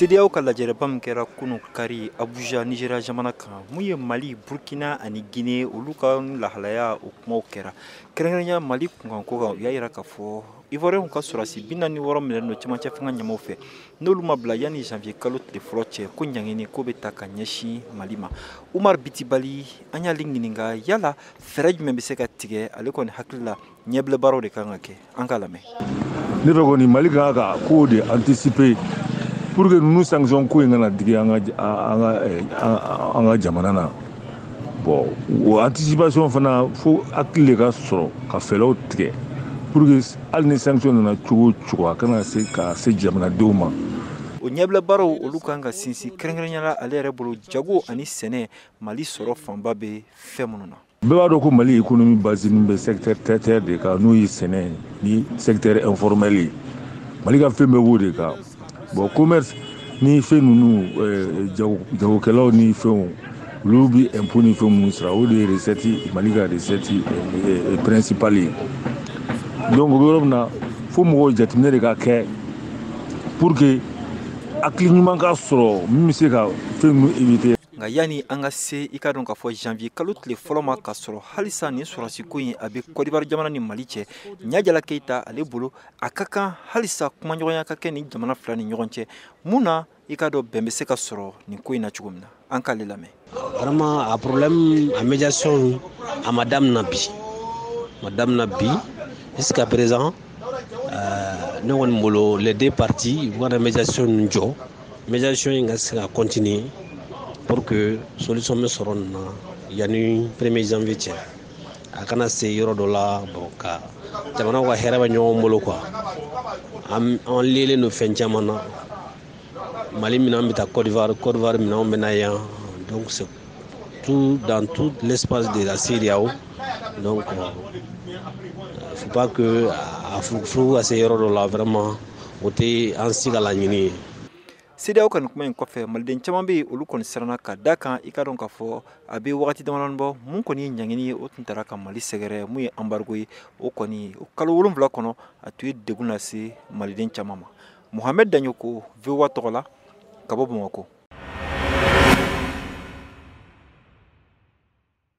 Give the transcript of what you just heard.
CEDEAO ka lajɛrɛba min kɛra kunu kari Abuja, Nigeria jamana kan, mun ye Mali, Burkina ani Guinée, olu ka lahalaya, o kumaw kɛra, kɛrɛnkɛrɛnya Mali kunkanko kan. U y'a yira k'a fɔ Ivoiriyɛnw ka sɔrɔdasi 46 minɛnen don cɛmancɛ fanga ɲɛmaaw fɛ, n'olu ma bila yanni janvier kalo tile fɔlɔ cɛ, ko ɲangini ko bɛ ta ka ɲɛsin Mali ma. Umar Bitibali, an y'ale ɲininka yala fɛɛrɛ jumɛn bɛ se ka tigɛ. Ale kɔni hakili la, ɲɛbila baaraw de kan ka kɛ. An k'a lamɛn. Ne fɛ kɔni, Mali kan ka kow de anticiper pour que ninnu sanction ko in kana digi an ka jamana na. Bon, o anticipation fana, fo hakili de ka sɔrɔ ka fɛɛrɛw tigɛ pour que hali ni sanction nana cogo o cogo, a kana se ka se jamanadenw ma. O ɲɛbila baaraw, olu kan ka sinsin kɛrɛnkɛrɛnnenya la, ale yɛrɛ bolo, jago ani sɛnɛ, Mali sɔrɔ fanba bɛ fɛn minnu na. Bɛɛ b'a dɔn ko Mali économie basée bɛ secteur tertiaire de kan, n'o ye sɛnɛ ni secteur informel ye. Mali ka fɛn bɛɛ b'o de kan. Bon, commerce ni fɛn ninnu, jagokɛlaw ni fɛnw, olu bi impôt ni fɛn minnu sara, o de ye recette, Mali ka recette principale ye. Donc o bɛ yɔrɔ min na, fo mɔgɔw jateminɛ de ka kɛ pour que hakili ɲuman ka sɔrɔ min bɛ se ka fɛn ninnu éviter. Nka yanni an ka se, i ka dɔn k'a fɔ janvier kalo tile fɔlɔ ma, ka sɔrɔ halisa nin sɔrɔsiko in a bɛ Côte d'Ivoire jamana ni Mali cɛ, Ɲajala Keyita ale bolo, a ka kan halisa kumaɲɔgɔnya ka kɛ nin jamana fila ni ɲɔgɔn cɛ, mun na i ka dɔn bɛn bɛ se ka sɔrɔ nin ko in na cogo min na. An k'ale lamɛn. Vraiment, a problème, a médiation a ma daminɛ bi, ma daminɛ bi. Jusqu'à présent, ne kɔni bolo, les deux parties u ka médiation ninnu jɔ, médiation in ka se ka continuer pour que solution bɛ sɔrɔ nin na yanni 1er janvier cɛ. A kana se yɔrɔ dɔ la, bon, ka jamanaw ka hɛrɛ bɛ ɲɔgɔn bolo quoi. An liélen don fɛn caman na. Mali minɛn bɛ taa Côte d'Ivoire, Côte d'Ivoire minɛnw bɛ na yan. Donc c'est tout dans tout l'espace de la CEDEAO. Donc faut pas que a furu ka se yɔrɔ dɔ la. Vraiment, o tɛ an si ka laɲini ye. CEDEAO ka nin kuma in kɔfɛ, maliden caman bɛ yen, olu kɔni siranna ka da kan. I ka dɔn k'a fɔ a bɛ wagati damadɔni bɔ, mun kɔni ye ɲangini ye, o tun taara ka Mali sɛgɛrɛ, mun ye embargo ye, o kɔni o kalo 7 kɔnɔ, a tun ye degun lase maliden caman ma. Mohamed Daɲoko, VOA tɔgɔ la, ka bɔ Bamakɔ.